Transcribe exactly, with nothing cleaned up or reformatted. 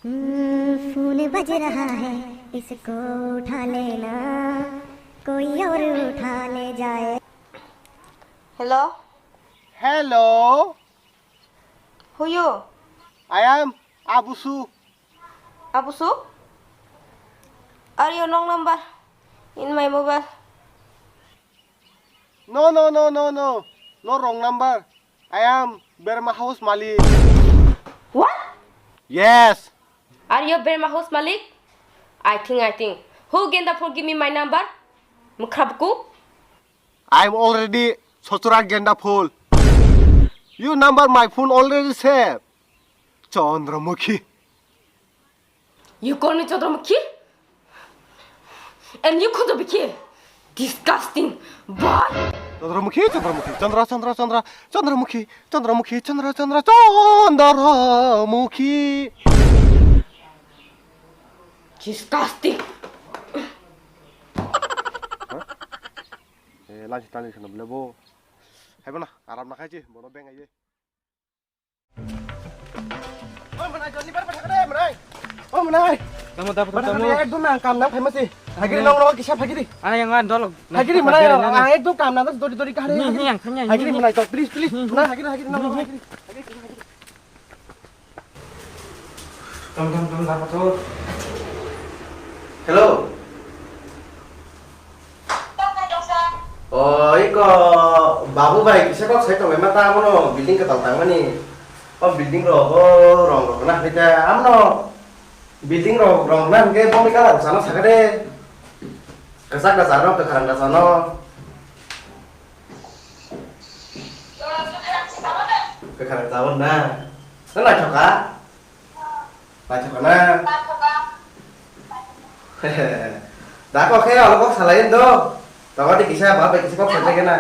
हम्म, फोन बज रहा है, इसको उठा लेना, कोई और उठा ले जाए। Hello? Hello? Who you? I am Abusu. Abusu? Are you wrong number in my mobile? No, no, no, no, no. No wrong number. I am Berma House Malik. What? Yes. Are you Berma House Malik? I think, I think. Who genda phone give me my number? Mukhrabku? I am already Sochura Genda Phul. You number my phone already save. Chandramukhi. You call me Chandramukhi? And you Khudabi khe? Disgusting, boy! Chandramukhi, Chandramukhi, Chandra, Chandra, Chandra, Chandramukhi, Chandramukhi, Chandra, Chandra, Chandramukhi. Disgusting. Eh, lasi tali sana bela bo. Hai bana, aram na khai chi, bono beng aye. Oi, mwnai, joldi bar pathak de, mwnai. Oi, mwnai. Tamo, tamo, bar tamo. Pathak de, ekdom nang kam nang phaima se. Hagiri nong nong kisa hagiri. Ana yang an dolok. Hagiri mwnai, ang ekdom kam nang dori dori kahari. Ni, ni, yang thangya. Hagiri mwnai, please, please. Mwnai, hagiri, hagiri nong nong hagiri. Hagiri, hagiri. Tam, tam, tam, tam, tam. Hello. O, iko babu bai kisa kok sai tongma ta mono building kwtal tangmani. O building rok o rong rok na hita amno building rok rong na hingke boni kalar sana sakade. Kwchak da sano, kwkharang da sano. Kwkharang tabuk na. Nang naithok kha? Naithok kha na? Da kok khe alo kok salai do. Tongo de kisa ba bai kisa kok salai khe na.